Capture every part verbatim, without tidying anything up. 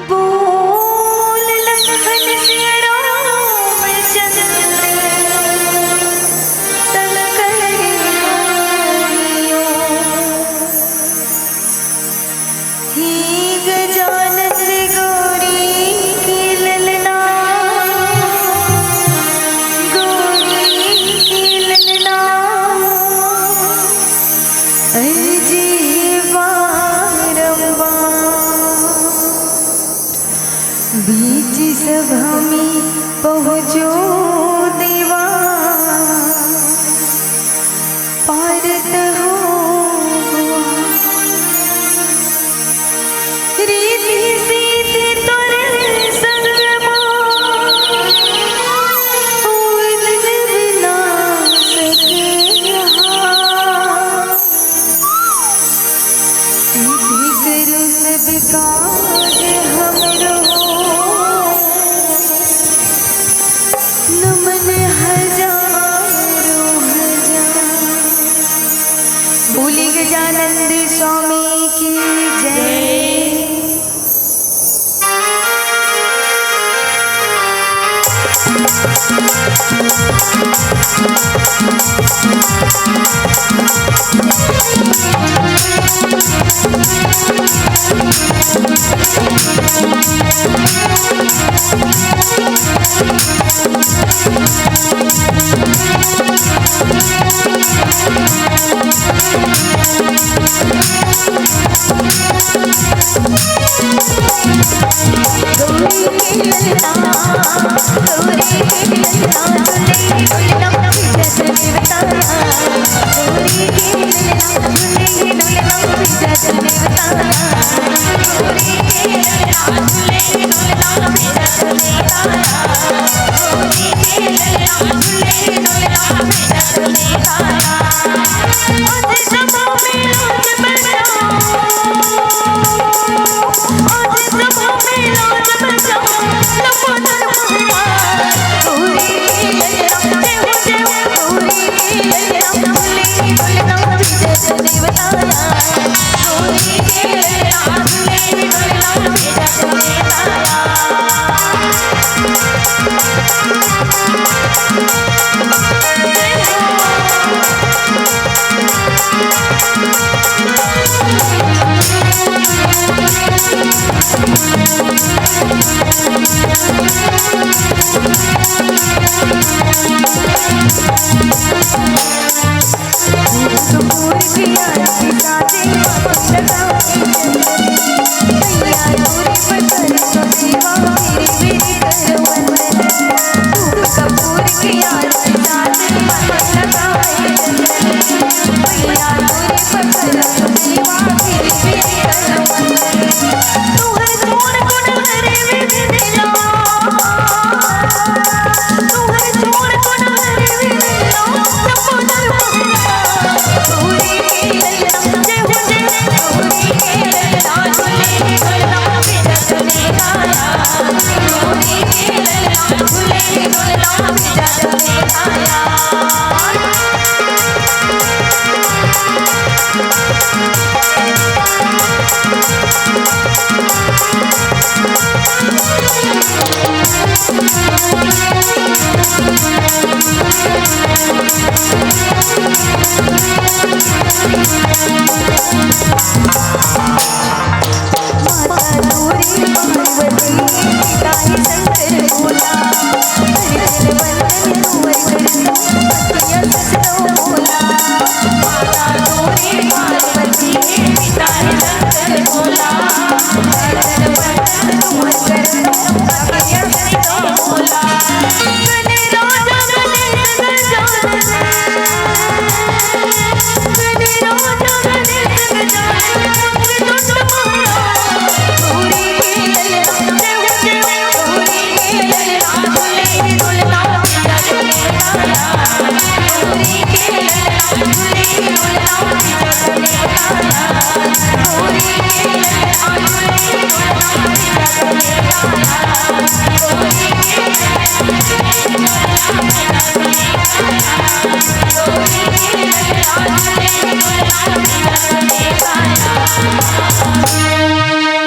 बोल लखन सिया रामचंद्र तन करियो। हे गजानन गौरी के ललना, गौरी के ललना, अरजी बारंबार। बीच सभा में पहुँचो देवा, पारत हो रिद्धि सिद्धि तोर संग मा, उन बिना सके हाथ। सिद्धि करो सब काज हमरो, नमन हजारों हजार। बोलिए गजानंद स्वामी की जय।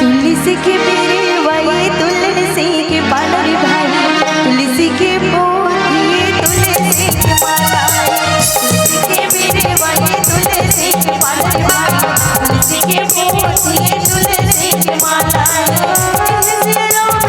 तुलसी के मेरे भाई, तुलसी के पान रे भाई, तुलसी के पोथी, तुलसी के माला। तुलसी के मेरे भाई, तुलसी के पान रे भाई, तुलसी के पोथी, तुलसी के माला। तुलसी राम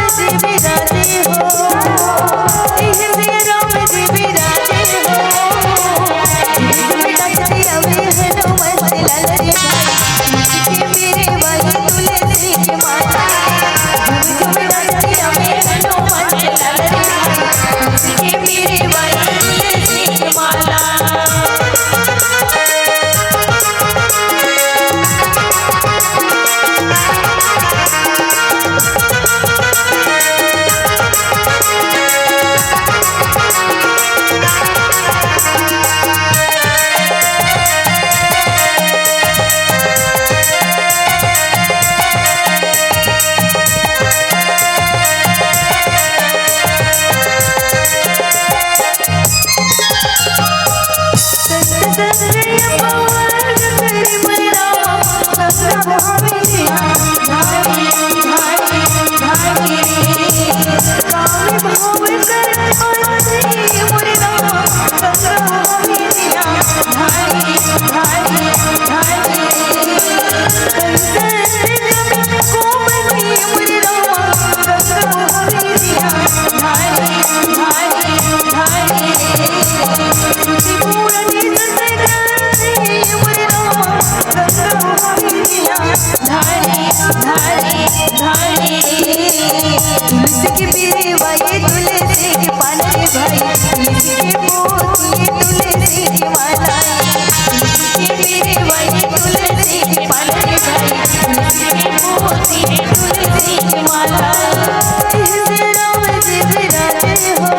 जी विराजे हो,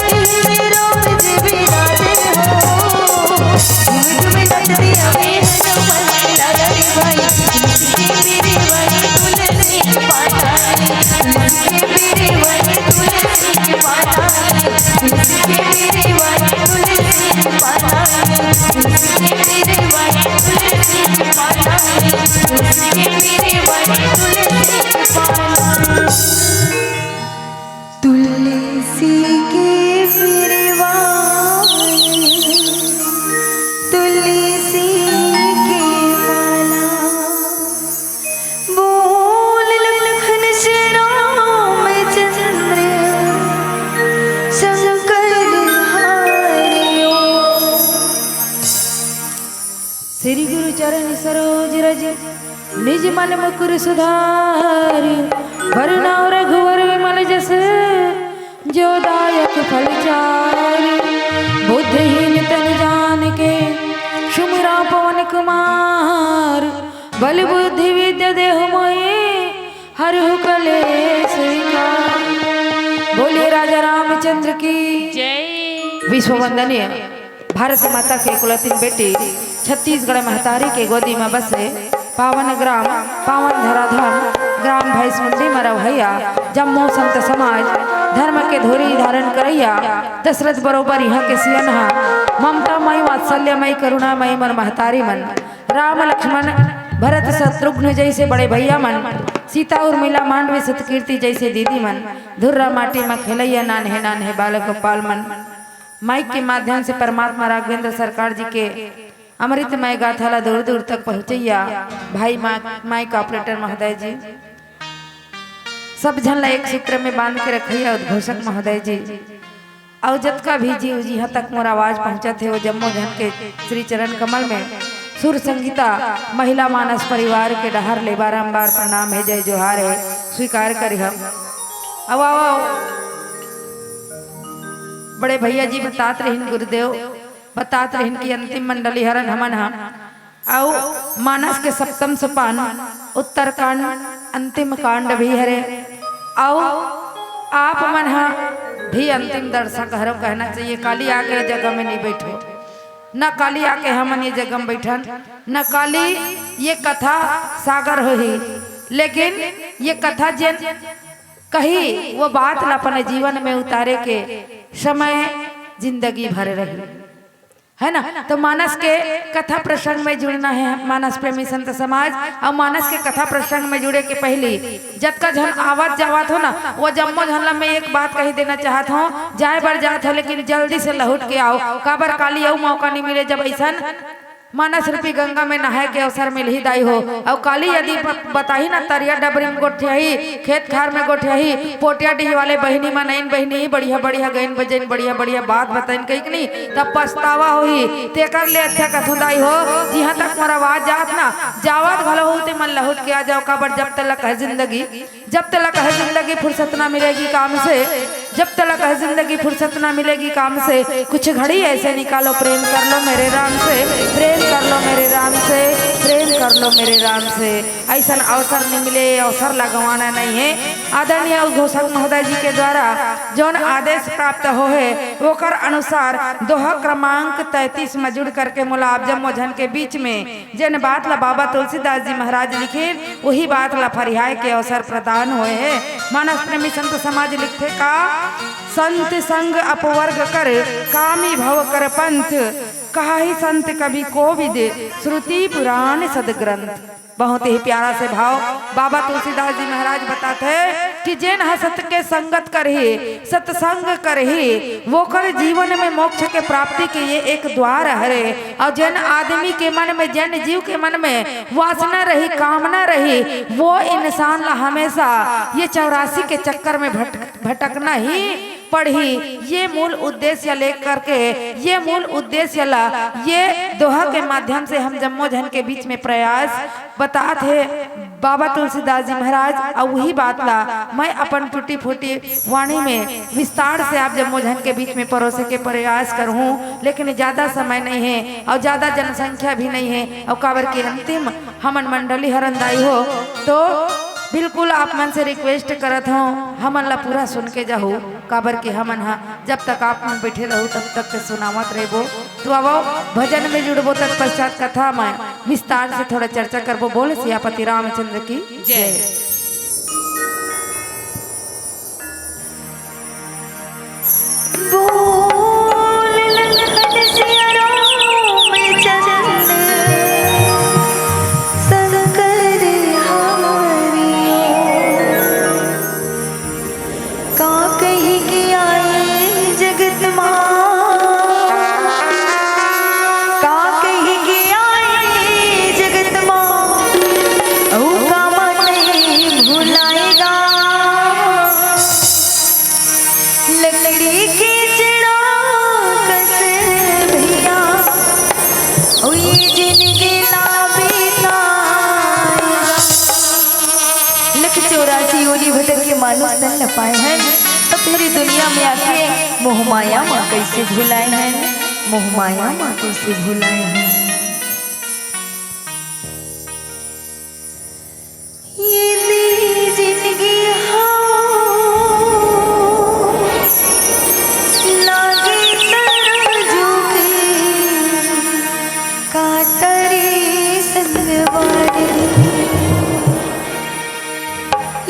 तुलसी राम जी विराजे हो। तुलसी के सिवा, तुलसी के माला। बोल लखन श्री रामचंद्र शंकर हरिओ। श्री गुरु चरण सरोज रज, निज मन मुकुर सुधारि। वरुण रघुवर विमल जस, जो दायक फल चारि, बुद्धिहीन तन जान के, सुमिरा पवन कुमार। बल बुद्धि विद्या देहु मोहि, हरहु कलेस विकार। बोलिए राजा रामचंद्र की जय। विश्व वंदनीय भारत माता के कुलतीन बेटी, छत्तीसगढ़ महतारी के गोदी म बसे, पावन ग्राम, पावन धराधाम, ग्राम भैंसमुंडी म रहइया जम्मो संत समाज, धर्म के धुरी धारण करइया दशरथ बरोबर इहाँ के सियनहा, ममता मई, वात्सल्य मई, करुणा मई मोर महतारी मन, राम लक्ष्मण भरत शत्रुघ्न जइसे बड़े भइया मन, सीता उर्मिला मांडवी सतकीर्ति जइसे दीदी मन, धुर्रा माटी म खेलइया नान्हे नान्हे बालक गोपाल मन, माइक के माध्यम से परमात्मा राघवेंद्र सरकार जी के अमृतमय गाथा ला दूर दूर तक पहुँचइया भाई मा-, माइक ऑपरेटर महोदय जी, सब झन ला एक सूत्र में बांध के रखइया उद्घोषक महोदय जी, अउ जतका भी जीव जिहाँ तक मोर आवाज पहुँचत हे, वो जम्मो झन के श्री चरण कमल में सुर संगीता महिला मानस परिवार के डहार ले बारंबार प्रणाम हे, जय जोहार हे, स्वीकार करिहा। आओ, आओ, आओ। बड़े भइया जी बतात रहिन गुरुदेव, बतात रहिन कि अंतिम मंडली हरन हमन ह, अउ मानस के सप्तम सोपान उत्तरकांड अंतिम कांड भी हरे, अउ आप मन ह भी अंतिम दर्शक हरो कहना चाहिए। काली आके ये जगह में नहीं बैठो, न काली आके हमन ये जगह में बैठन, न काली ये कथा सागर होही, लेकिन ये कथा जेन कही वो बात ला अपने जीवन में उतारे के समय जिंदगी भर रही, है ना? तो मानस के कथा प्रसंग में जुड़ना है मानस प्रेमी संत समाज। अउ मानस के कथा प्रसंग में जुड़े के पहिली जतका झन आवत जावत हो ना, वो जम्मो झन ला मैं एक बात कही देना चाहत हूँ, जाए बर जात हो लेकिन जल्दी से लहुट के आओ, काबर काली अउ मौका नहीं मिले जब अइसन मानस रूपी गंगा में नहाए के अवसर मिलही दाई हो। अउ काली यदि ब-, बताही ना तरिया डबरी में गोठियाही, खेत खार में गोठियाही, पोटिया डीह वाले बहिनी मनइन बहिनी बढ़िया बढ़िया गइन बजइन बढ़िया बढ़िया बात बताइन कहिक नहीं, तब पछतावा होही। तेकर ले अच्छा कथों दाई हो, जिहाँ तक मोर आवाज जात ना, जावत घलो हो ते मन लहुट के आ जाओ, काबर जब तलक है जिंदगी, जब तलक है जिंदगी फुर्सत ना मिलेगी काम से, जब तलक है जिंदगी फुर्सत ना मिलेगी काम से, कुछ घड़ी ऐसे निकालो प्रेम कर लो मेरे राम से, प्रेम कर लो मेरे राम से, प्रेम कर लो मेरे राम से। अइसन अवसर नहीं मिले, ये अवसर ला गंवाना नहीं है। आदरणीय उद्घोषक महोदय जी के द्वारा जौन आदेश प्राप्त हो है, ओकर अनुसार दोहा क्रमांक तैंतीस में जुड़ करके मोला आप जम्मो झन के बीच में जेन बात ला बाबा तुलसीदास जी महाराज लिखिन, वही बात ला फरिहाए के अवसर प्रदान होए हे। मानस प्रेमी संत समाज लिखथे का, संत संग अपवर्ग कर, कामी भव कर पंथ, कहाहि संत कवि कोविद, श्रुति पुराण सदग्रंथ। बहुत ही प्यारा से भाव बाबा तुलसीदास जी महाराज बताथे कि जेन ह सत के संगत करही, सत्संग करही, वोकर जीवन में मोक्ष के प्राप्ति के ये एक द्वार हरे। अउ जेन आदमी के मन में, जेन जीव के मन में वासना रही, कामना रही, वो इंसान ला हमेशा ये चौरासी के चक्कर में भटक-, भटकना ही पड़ही। ये मूल उद्देश्य लेकर के, ये मूल उद्देश्य ला ये दोहा के माध्यम से हम जम्मो झन के बीच में प्रयास बतात हे बाबा तुलसीदास जी महाराज। अउ वही बात ला मैं अपन टूटी फूटी वाणी में विस्तार से आप जम्मो झन के बीच में परोसे के प्रयास करहूँ, लेकिन ज्यादा समय नहीं है अउ ज्यादा जनसंख्या भी नहीं है, अउ काबर के अंतिम हमन मंडली हरन दाई हो, तो बिल्कुल आप मन से रिक्वेस्ट करत हूँ, हमन ला पूरा सुन के जाहू, काबर के हमन हा जब तक आप मन बैठे रहू तब तक के सुनावत रहबो। तो आवो भजन में जुड़बो, तत्पश्चात कथा में विस्तार से थोड़ा चर्चा करबो। बोल सियापति रामचंद्र की जय। बोल लखन सिया रामचंद्र शंकर हमारी। का कही के आए जगत मा, का कही के आए जगत मा, अऊ कामा नहीं भुलाएगा। लकड़ी के चिड़ा कस भैया, ओ ये जिनगी ना बिताएगा। लख चौरासी योनि भटक के मानुष तन न पाए हैं, तब तोहरी दुनिया में आके मोहमाया मा कइसे भुलाए हन, मोहमाया मा कइसे भुलाए हन। ये दे जिंदगी हो, लागे तराजू के कांटा रे संगवारी।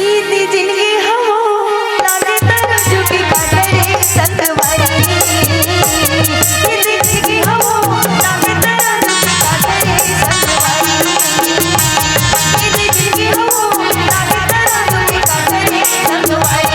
ये दे जिंदगी हो, लागे तराजू के कांटा रे संगवारी। ये दे जिंदगी हो, लागे तराजू के कांटा रे संगवारी।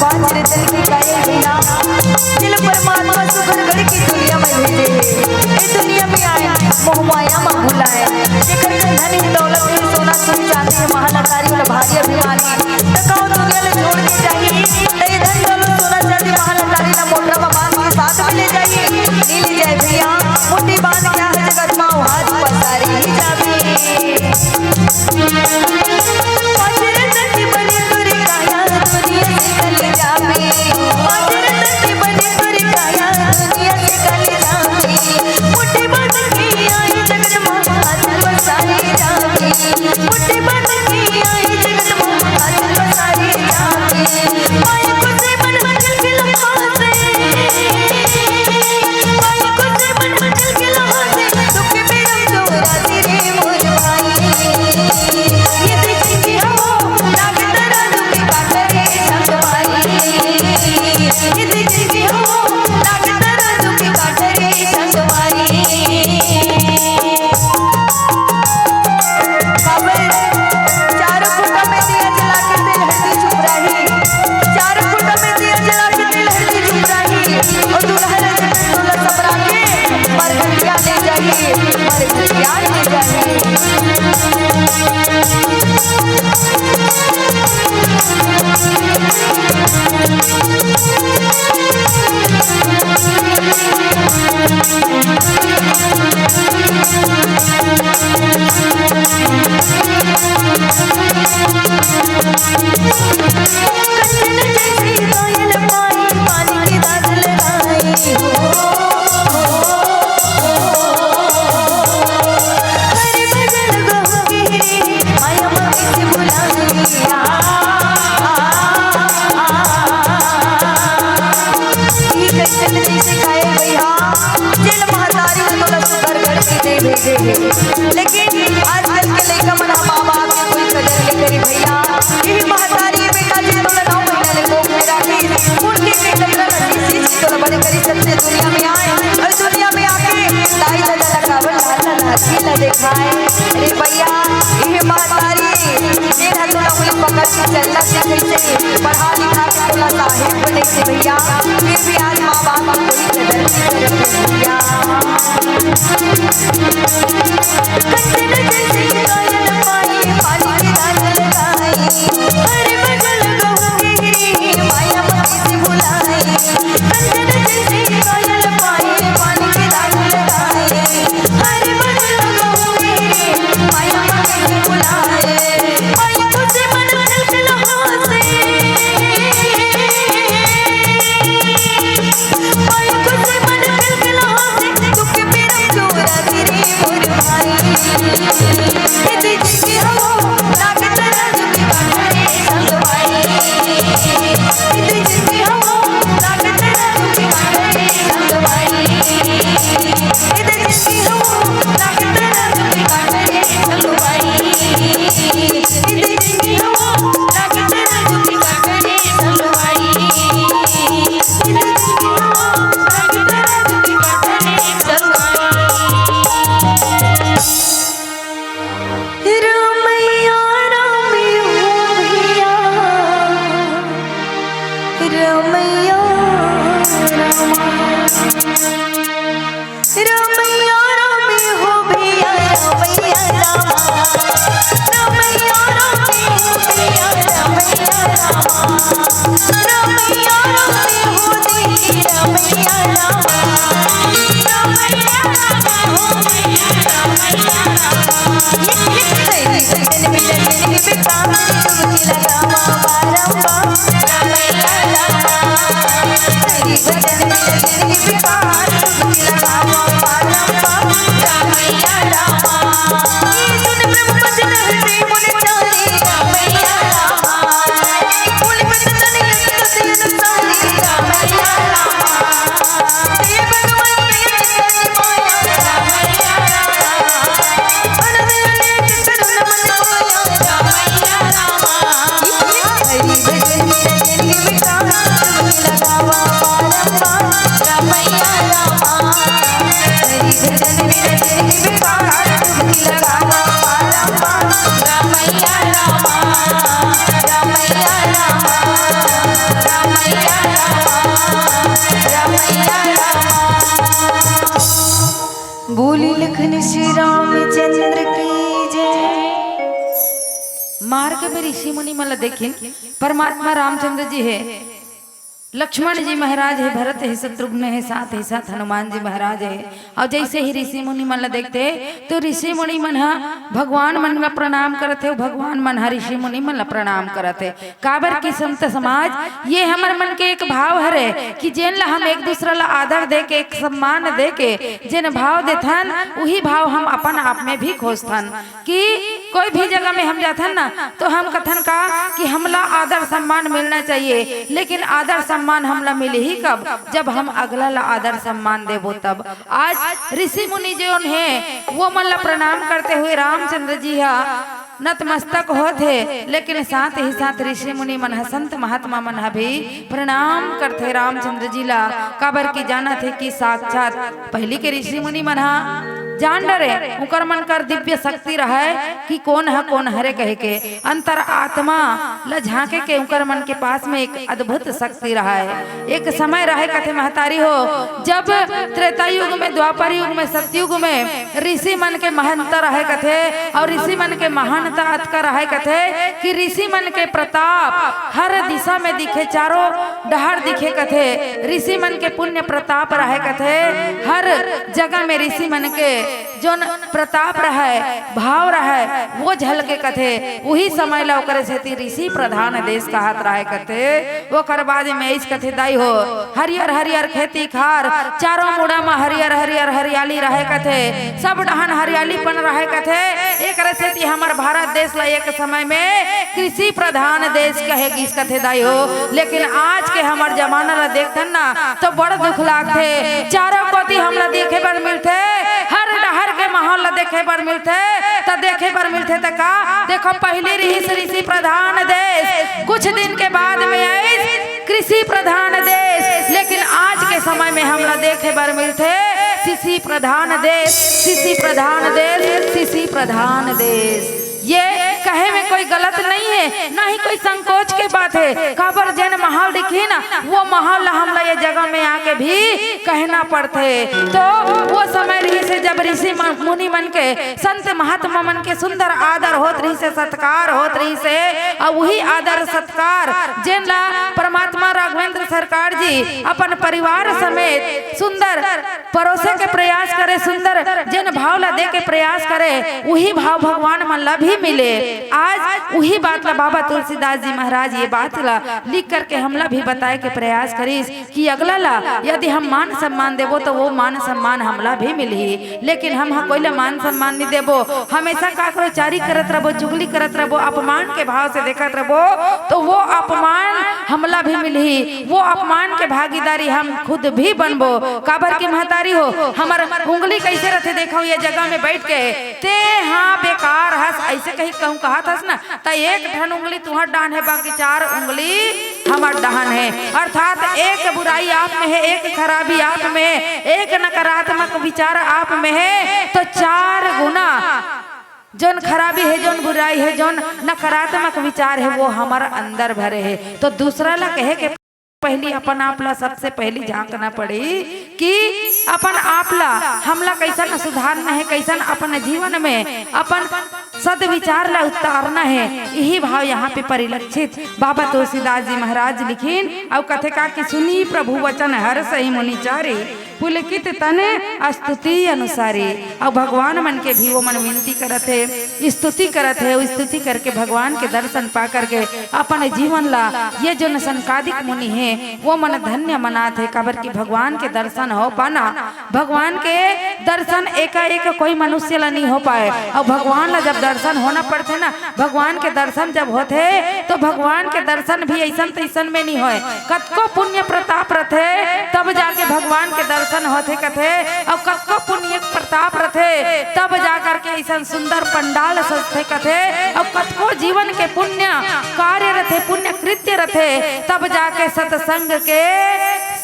पाँच रतन के कायल बिना दिल परमात्मा सुघर गढ़ के दुनिया में भेजे हे। ए दुनिया में आए, मोहमाया मा भुलाए। जेकर कन धन हे, दौलत हे, सोना सुन चांदी हे, महल अटारी वाला भारी अभिमानी। त कहूँ दुनिया ले छोड़ के जाही, त ये धन दौलत, सोना चांदी, महल अटारी ला मोटरा मा बांध के साथ में ले जाही? नइ ले जाए भैया, मुट्ठी बांध के आए जगत मा हाथ पसारी ही जाबे। काबर चारों खूंटा में दिया जला के तेल हरदी चुपराही, चारों खूंटा में दिया जला के तेल हरदी चुपराही, अउ दुल्हा ला जब टोला सबरा के मरघटिया ले जाही, मरघटिया ले जाही। ई कइसन जइसे खाए भैया, जेल महतारी में तोला सुघर घर की दे भेजे हे। लेकिन आजकल के लइका मन ह माँ बाप के कोई कदर नइ करी भैया। यही महतारी बेटा जी तोला नौ महीना ले कोख में राखी, खून के कतरा नसीब से तोला बड़े करी, सबसे दुनिया में आए अउ दुनिया में आके दाई ददा ला काबर लाल लाल आँखी ला देखाए। अरे भैया, यही महतारी जेन ह तोला उंगली पकड़ के चलना सिखइसे, पढ़ा लिखा के तोला साहेब बनइसे भैया, फिर भी आज माँ बाप के कोई कदर नइ करत हे भैया। रमैया रामे हो भैया, रमैया रामा। रमैया रामे हो भैया, रमैया रामा। रमैया रामे हो दे, रमैया रामा। रमैया रामे हो भैया, रमैया रामा। ये, ये सही। जन मिलन जन के बेकार, डुबकी लगावा बारंबार। रमैया रामा। सही। जन मिलन जन के बेकार, डुबकी लगावा बारंबार। रमैया रामा। ये सुन ब्रह्म बचन हृदय मुनि चाले। रमैया रामा। बोल बचन एक सत्य अनुसारी। रमैया रामा। हे भगवान के चरण माया। रमैया रामा। अनंत अनेक करुण मन माया। रमैया रामा। हरि भजन में रंग विकास लगावा बारंबार। रमैया रामा। हरि भजन में रंग विकास लगावा बारंबार। रमैया रामा। रमैया रामा। रमैया रामा। रमैया रामा। बोली लखन श्री रामचंद्र की जय। मार्ग में ऋषि मुनि मन ल देखिन, परमात्मा रामचंद्र जी हे, लक्ष्मण जी महाराज हे, भरत हे, शत्रुघ्न हे, साथ ही साथ हनुमान जी महाराज हे। अउ जइसे ही ऋषि मुनि मन ल देखथे, तो ऋषि मुनि मन ह भगवान मन ल प्रणाम करत हे, भगवान मन ह ऋषि मुनि मन ल प्रणाम करत हे। काबर कि संत समाज, ये हमर मन के एक भाव हरे कि जेन ला हम एक दूसरा ला आदर दे के, एक सम्मान दे के जेन भाव देथन, उही भाव हम अपन आप में भी खोजथन कि कोई भी जगह में हम जाथन ना, तो हम कथन का कि हमला आदर सम्मान मिलना चाहिए। लेकिन आदर सम्मान हमला मिलही कब? जब हम अगला ला आदर सम्मान देबो तब। आज ऋषि मुनि जेन हे, वो मन ला प्रणाम करते हुए रामचंद्र जी हा नतमस्तक होत हे, लेकिन साथ ही साथ ऋषि मुनि मन ह, संत महात्मा मन ह भी प्रणाम करथे रामचंद्र जी ला। काबर कि जानत हे कि साक्षात पहिली के ऋषि मुनि मन ह जान डरे, उकर मन कर दिव्य शक्ति रहय कि कोन ह कोन हरे कहे के, अंतर आत्मा ल झांके के उकर मन के पास में एक अद्भुत शक्ति रहय। एक समय रहय कथे महतारी हो, जब त्रेता युग में, द्वापर युग में, सतयुग में ऋषि मन के महंता रहय कथे, अउ ऋषि मन के महानता अतका रहय कथे कि ऋषि मन के प्रताप हर दिशा में दिखे, चारों डहर दिखे कथे। ऋषि मन के पुण्य प्रताप रहय कथे, हर जगह में ऋषि मन के जोन प्रताप रहय, भाव रहय, वो झलके कथे। उही समय ला ओकरे सेती ऋषि प्रधान देश कहत रहय कथे। ओकर बाद में अइस कथे दाई हो, हरियर हरियर खेती खार, चारों मुड़ा म हरियर हरियर हरियाली रहय कथे, सब डहन हरियालीपन रहय कथे। एकरे सेती हमर भारत देश ला एक समय में कृषि प्रधान देश कहे गिस कथे दाई हो। लेकिन आज के हमर जमाना ला देखथन ना, तो बड़ दुख लागथे। चारों कोती हमला देखे बर मिलथे, हर डहर के माहौल ला देखे बर मिलथे। त देखे बर मिलथे त का? देखो, पहिली रिहिस ऋषि प्रधान देश, कुछ दिन के बाद में आइस कृषि प्रधान देश, लेकिन आज के समय में हमला देखे बर मिलथे शिशि प्रधान देश, शिशि प्रधान देश, शिशि प्रधान देश। ये कहे में कोई गलत नहीं है, ना ही कोई संकोच के बात है। काबर जेन माहौल दिखही ना, वो माहौल ला हमला ये जगह में आके भी कहना पड़थे। तो वो समय रिहिस हे, जब ऋषि म-, मुनि मन के, संत महात्मा मन के सुंदर आदर होत रिहिस हे, सत्कार होत रिहिस हे, अउ उही आदर सत्कार जेन ला परमात्मा राघवेंद्र सरकार जी अपन परिवार समेत सुंदर परोसे के प्रयास करे, सुंदर जेन भाव ला दे के प्रयास करे, उही भाव भगवान मन ला भी मिले। आज उही बात ला बाबा तुलसीदास जी महाराज ये बात ला लिख करके हमला भी बताए के प्रयास करिस कि अगला ला यदि हम मान सम्मान देबो, तो वो मान सम्मान हमला भी मिलही। लेकिन हम ह कोई ला मान सम्मान नहीं देबो, हमेशा काकरो चारी करत रहबो, चुगली करत रहबो, अपमान के भाव से देखत रहबो, तो वो अपमान हमला भी मिलही। वो अपमान के भागीदारी हम खुद भी बनबो। काबर के महतारी हो, हमर उंगली कैसे रथे, देखो ये जगह में बैठ के, "ते हा बेकार हस," ऐसे कही कहूँ कहत हस ना, त एक ठन उंगली तुहर डाहन हे, बाकी चार उंगली हमर डाहन हे। अर्थात एक बुराई आप में हे, एक खराबी आप में हे, एक नकारात्मक विचार आप में हे, तो चार गुना जोन खराबी हे, जोन बुराई हे, जोन नकारात्मक विचार हे, वो हमर अंदर भरे हे। तो दूसरा ला कहे के पहली अपन आप ला सबसे पहली झांकना पड़ी कि अपन आप ला, हमला कैसन सुधारना हे, कैसन अपन जीवन में अपन सदविचार ला उतारना हे। यही भाव यहाँ पे परिलक्षित बाबा तुलसीदास जी महाराज लिखिन अउ कथे का कि सुनी प्रभु वचन हरषहि मुनि चारी, पुलकित तन स्तुति अनुसारी। अउ भगवान मन के भी वो मन विनती करत हे, स्तुति करत हे, अउ स्तुति करके भगवान के दर्शन पा करके अपन जीवन ला, ये जो सनकादिक मुनि हे वो मन धन्य मनात हे, काबर कि भगवान के दर्शन हो पाना, भगवान के दर्शन एकाएक कोई मनुष्य ला नहीं हो पाए। अउ भगवान ला जब दर्शन होना पड़थे ना, भगवान के दर्शन जब होथे तो भगवान के दर्शन भी ऐसन तैसन में नहीं होए। कतको पुण्य प्रताप रथे तब जाके भगवान के दर्शन होथे कथे, अउ कतको पुण्य प्रताप रथे तब जा करके ऐसन सुंदर पंडाल सजथे कथे, अउ कतको जीवन के पुण्य कार्य रथे, पुण्य कृत्य रथे, तब जाके सत्संग के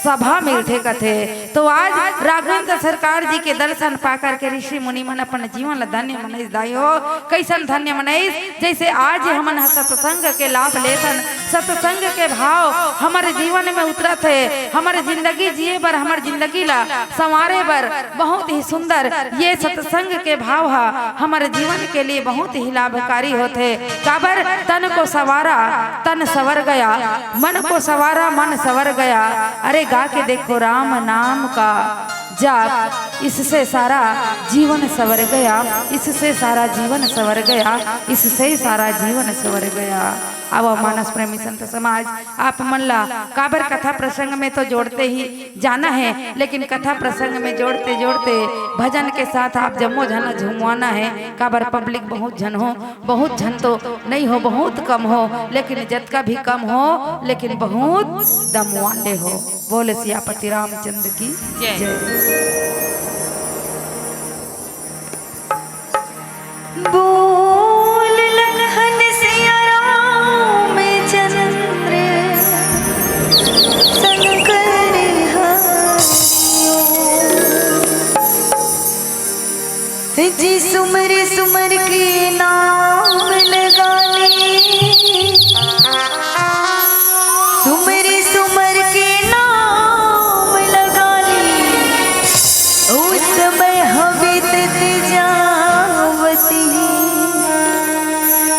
सभा मिलथे कथे। तो आज राघवेंद्र सरकार जी के दर्शन पा करके ऋषि मुनि मन अपन जीवन ला धन्य मनइस दाई हो। कैसन धन्य मनइस? जैसे आज हमन ह सत्संग के लाभ लेथन, सत्संग के भाव हमर जीवन में उतरत हे, हमर जिंदगी जिए बर, हमर जिंदगी ला संवारे बर बहुत ही सुंदर ये सत्संग के भाव ह हमर जीवन के लिए बहुत ही लाभकारी होथे। काबर? तन को संवारा, तन संवर गया, मन को संवारा, मन संवर गया। अरे गा के देखो राम नाम का जाप, इससे सारा जीवन संवर गया, इससे सारा जीवन संवर गया, इससे सारा जीवन संवर गया। अब मानस प्रेमी संत समाज, आप मन ला काबर कथा प्रसंग में तो जोड़ते ही जाना हे, लेकिन कथा प्रसंग में जोड़ते जोड़ते भजन के साथ आप जम्मो झन झुमवाना हे। काबर पब्लिक बहुत झन हो, बहुत झन तो नहीं हो, बहुत कम हो, लेकिन जतका भी कम हो, लेकिन बहुत दम वाले हो। बोले सियापति रामचंद्र की जय। जय। बोल लखन सिया रामचंद्र शंकर हरिओम। जी सुमर सुमर के नाम लगा ले, सुमर सुमर के नाम लगा ले, उस समय हवे तत जावती,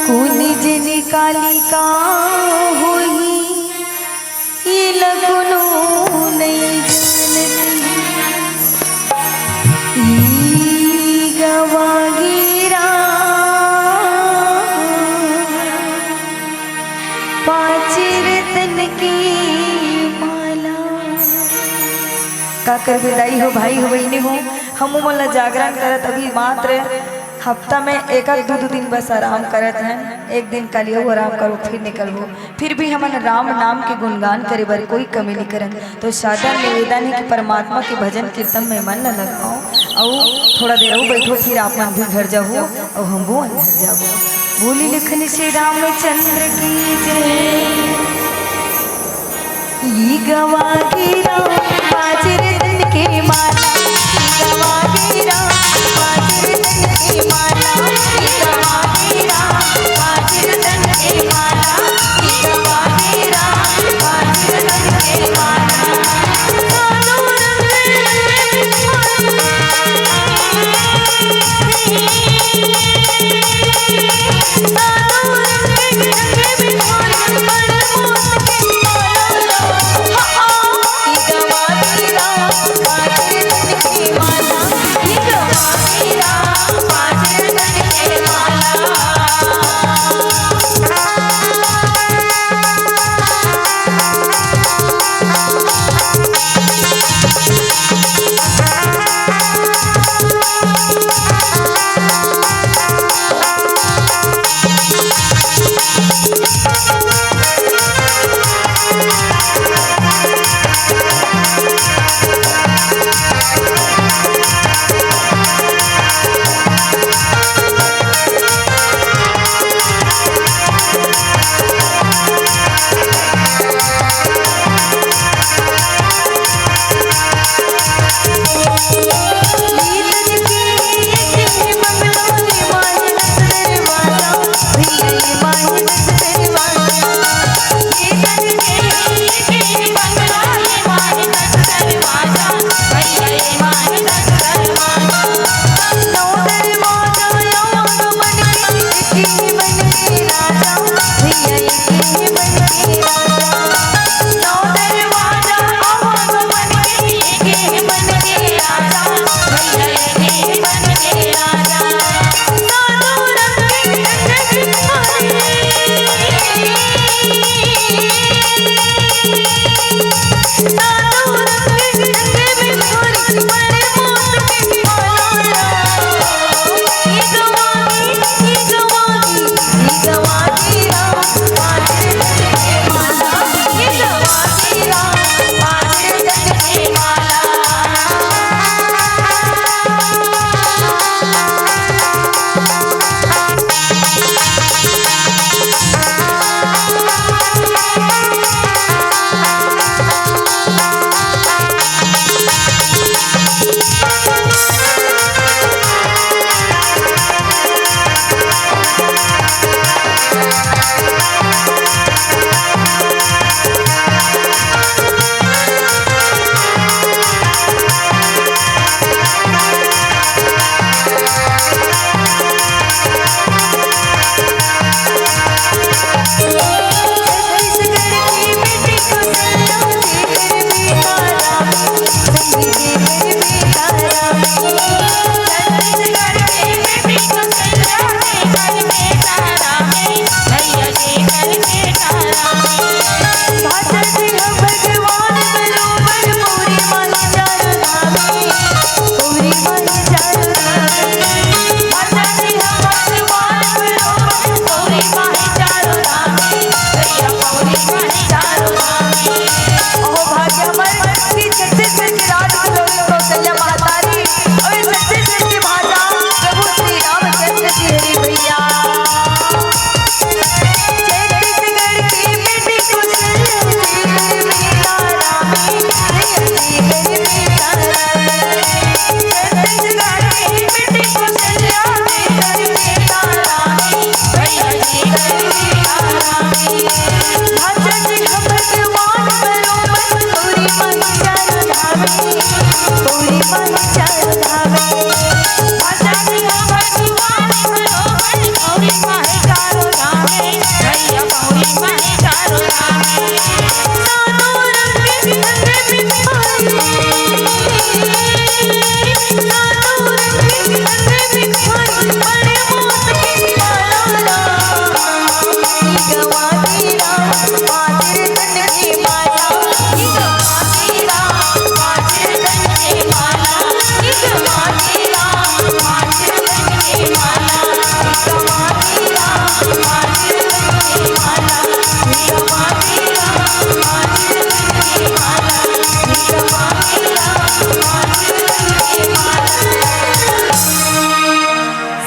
कोन जनी काली का होही, ये लगनो नहीं जानती। ई गवा गिरा पाँच रतन की माला। काकर बिदाई हो भाई हो बहिनी हो, हमू मन ला जागरण करत अभी मात्र हफ्ता में एक आध दू, दू दिन बस आराम करत हन। एक दिन काली अउ आराम करबो, फिर निकलबो। फिर भी हमन राम नाम के गुणगान करे बर कोई कमी नहीं करन। तो सादर निवेदन हे कि परमात्मा के भजन कीर्तन में मन न लगाओ, अउ थोड़ा देर अउ बैठो, फिर आप मन भी घर जाओ अउ हम वो अंदर जाओ। बोली लखन श्री रामचंद्र की जय। ई गवा गिरा पाँच रतन के माला, ई गवा गिरा पाँच रतन के माला, ई गवा गिरा पाँच रतन के माला, ई गवा गिरा पाँच रतन के माला।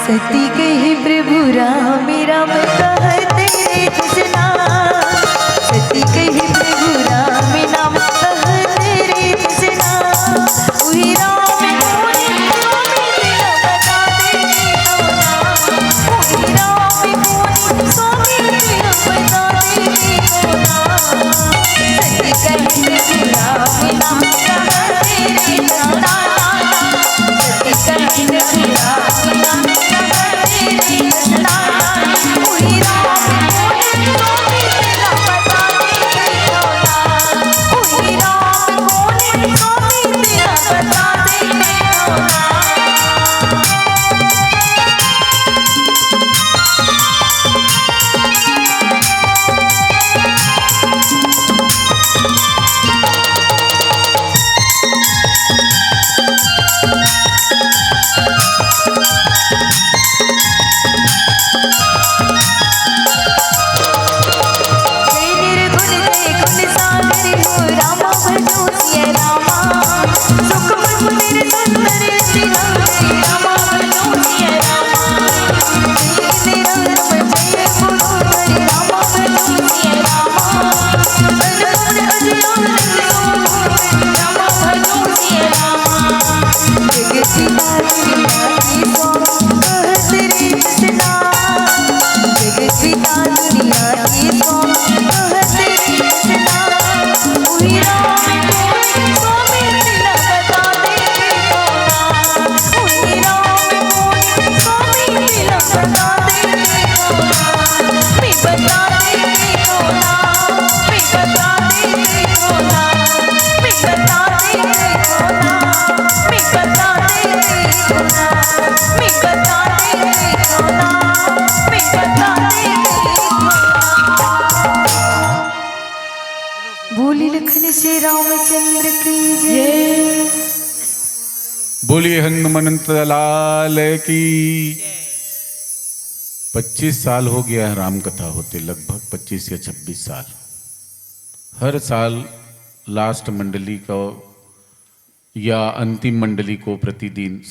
सती कहे प्रभु राम, राम कहत रे जसना। सती कहे प्रभु राम, राम कहत रे जसना। उही राम कोन स्वामी तेला बता दे रे सोना। उही राम कोन स्वामी तेला बता दे रे सोना। बोली लखन श्री रामचंद्र की जय। बोलिए हनुमंत लाल की। पच्चीस साल हो गया है राम कथा होते, लगभग पच्चीस या छब्बीस साल। हर साल लास्ट मंडली को या अंतिम मंडली को प्रतिदिन